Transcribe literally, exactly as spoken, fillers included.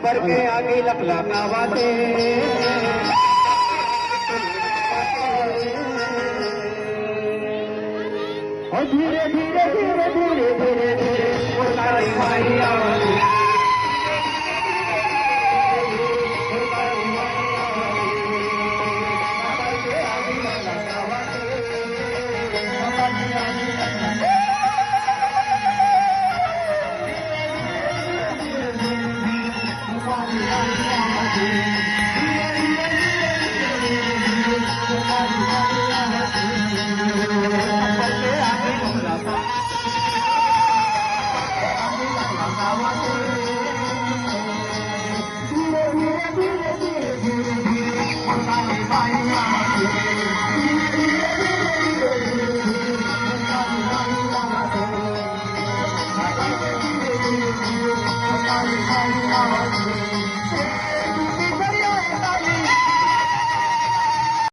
ऊपर के आगे लकलकावत हे। ओ धीरे धीरे धीरे धीरे धीरे धीरे ओ तारी माई आवत हे।